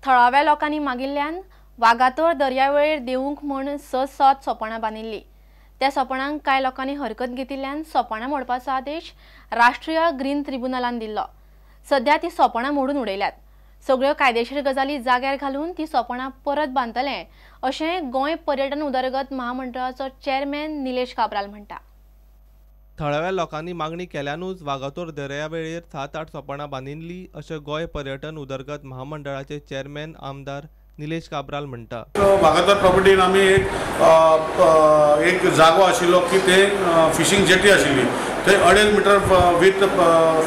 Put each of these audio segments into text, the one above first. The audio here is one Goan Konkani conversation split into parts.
थळाव्या लोकांनी मागिल्ल्यान वागातोर दर्यावेळेर देवूंक म्हूण 6-7 सोपणां बांदिल्ली। त्या सोपणांक कांय लोकांनी हरकत घेतिल्ल्यान सोपणां मोडपाचो आदेश राष्ट्रीय ग्रीन ट्रिब्युनलान दिल्लो। सध्या ती सोपणां मोडून उडयल्यात। सगळ्यो कायदेशीर गजाली जाग्यार घालून ती सोपणां परत बांदतले अशें गोंय पर्यटन उदरगत महामंडळाचो चेअरमॅन निलेश काब्राल म्हणटा। थळाव्या लोकांनी मागणी केल्यानूच वागातोर दर्यावेळेर 7-8 सोपणां बांदिल्ली अशें गोंय पर्यटन उदरगत महामंडळाचे चेअरमॅन आमदार निलेश काब्राल म्हणटा। वागातोर प्रॉपर्टीन आमी एक जागो आशिल्लो की ते फिशींग जेटी आशिल्ली, थंय 2.5 मिटर विथ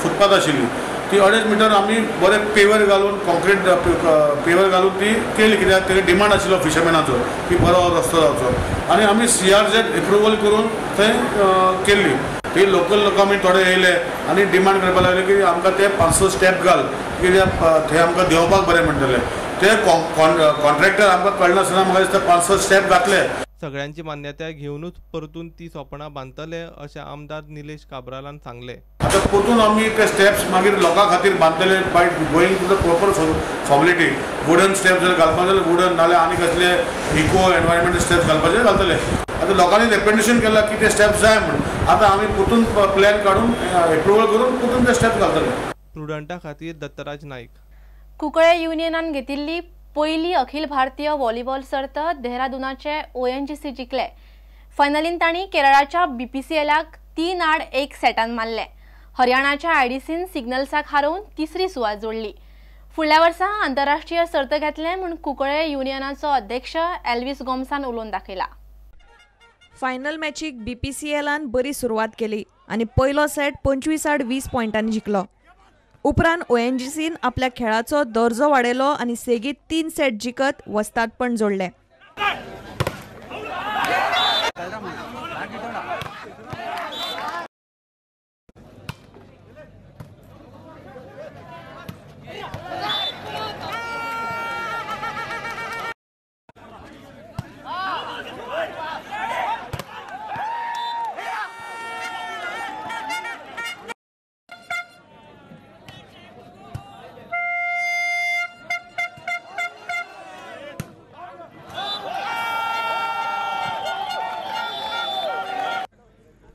फुटपाथ आशिल्ली। ती 2.5 मिटर आमी बरें पेवर घालून कॉन्क्रीट पेवर घालून ती केली, कित्याक तेका डिमांड आशिल्लो फिशरमॅनाचो की बरो रस्तो जावचो आनी आमी CRZ approval करून थंय केल्ली। ती लोकल लोक आमी थोडे येयले आनी डिमांड करपाक लागले की आमकां ते 500 स्टेप घाल, कित्याक थंय आमकां देंवपाक बरें म्हणटलें। ते कॉन्ट्रॅक्टर आमकां कळनासतना म्हाका दिसता 500 स्टेप घातले। सगळ्यांची मान्यताय घेवनूच परतून ती सोपणां बांदतले अशें आमदार निलेश काब्रालान सांगलें। आतां परतून आमी ते स्टेप्स मागीर लोकां खातीर बांदतले by going to the proper formality. Wooden steps जर घालपाक जाल्यार वुडन, नाल्यार आनी कसले इको एनवायरमेंटल स्टेप्स घालपाचे घालतले। आतां लोकांनी रेकमेंडेशन केलां की ते स्टेप्स जाय म्हूण, आतां आमी परतून प्लॅन काडून एप्रुवल करून परतून ते स्टेप्स घालतले। प्रुडंटा खातीर दत्तराज नाईक। कुंकळे युनियनान घेतिल्ली पयली अखिल भारतीय व्हॉलीबॉल सर्त देहरादूनाचे ONGC जिखले। फायनलीन तांणी केरळाच्या BPCLाक 3-1 सेटान मारले। हरियाणाच्या IDCन सिग्नल्साक हारोवन तिसरी सुवात जोडली। फुडल्या वर्सा आंतरराष्ट्रीय सर्त घेतले म्हूण कुंकळे युनियनाचो अध्यक्ष एल्विस गोम्सान उलोवन दाखयला। फायनल मॅचीक BPCLान बरी सुरवात केली आनी पयलो सेट 25-20 पॉयंटांनी जिखलो। उपरांत ONGCन आपल्या खेळाचो दर्जो वाडयलो आनी सेगीत 3 सेट जिखत वस्तादपण जोडलें।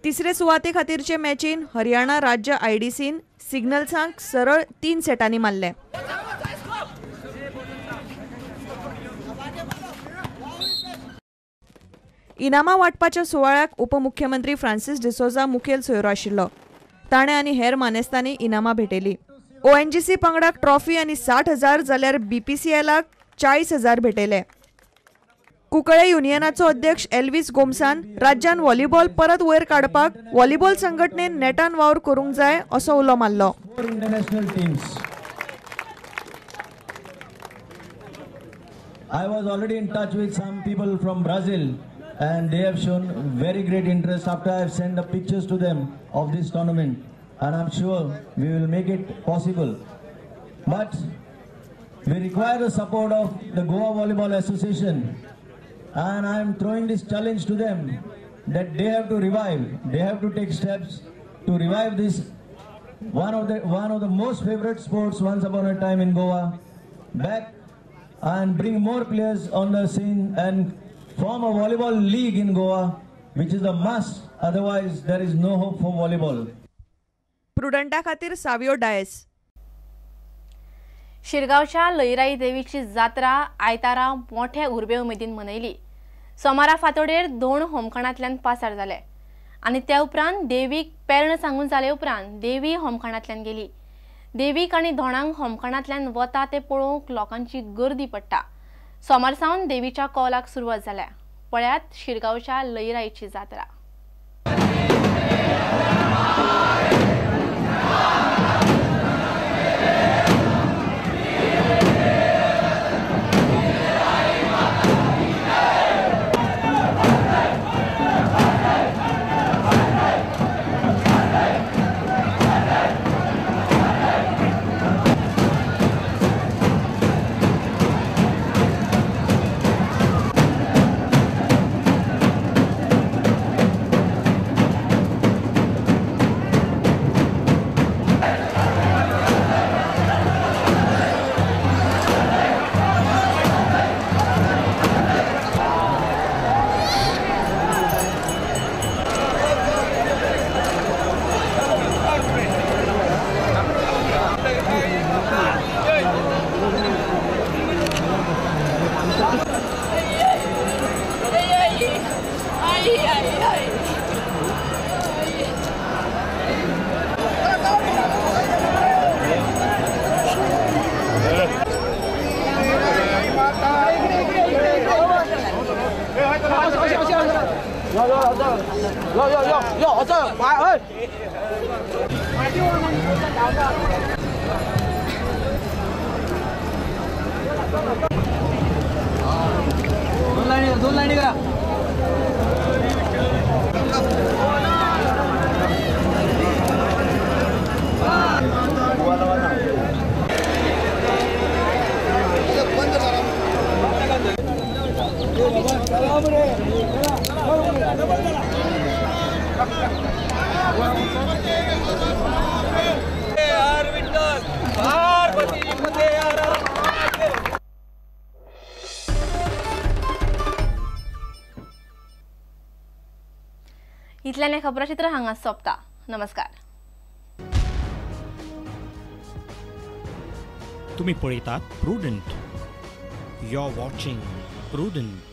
तिसरे सुवाते खातीरचे मॅचीन हरियाणा राज्य IDCन सिग्नल्सांक सरळ 3 सेटांनी मारले। इनामां वांटपाच्या सुवाळ्याक उपमुख्यमंत्री फ्रांसिस डिसोजा मुखेल सोयरो आशिल्लो। ताणें आनी हेर मानेस्तांनी इनामां भेटयली। ONGC पंगडाक ट्रॉफी आनी 60,000 जाल्यार BPCLाक 40,000 भेटयले। कुंकळे युनियनाचो अध्यक्ष एल्विस गोम्सान राज्यान व्हॉलीबॉल परत वयर काडपाक व्हॉलीबॉल संघटनेन नेटान वावर करूंक जाय असो उलो मारलो। I was already in touch with some people from Brazil and they have shown very great interest after I have sent the pictures to them of this tournament and I'm sure we will make it possible. But we require the support of the Goa Volleyball Association and I am throwing this challenge to them that they have to revive, they have to take steps to revive this one of the most favorite sports once upon a time in Goa back and bring more players on the scene and form a volleyball league in Goa, which is a must, otherwise there is no hope for volleyball. प्रुडंटा खातीर सावियो डायस। शिरगांवच्या लईराई देवीची जात्रा आयतारा मोठे उर्बे उमेदीन मनयली। सोमारा फांतोडेर 2 होमखणांतल्यान पासार जाले आनी त्या उपरांत देवीक पेरण सांगून जाले उपरांत देवी होमखणांतल्यान गेली। देवीक आनी धोणांक होमखणांतल्यान वता ते पळोवंक लोकांची गर्दी पडटा। सोमार सावन देवीच्या कौलाक सुरवात जाल्या। पळयात शिरगांवच्या लईराईची जात्रा। दोन लाईनी करा. इतल्यान खबराचित्र हांगा सोंपता. नमस्कार. तुम्ही पळयतात Prudent. You are watching Prudent.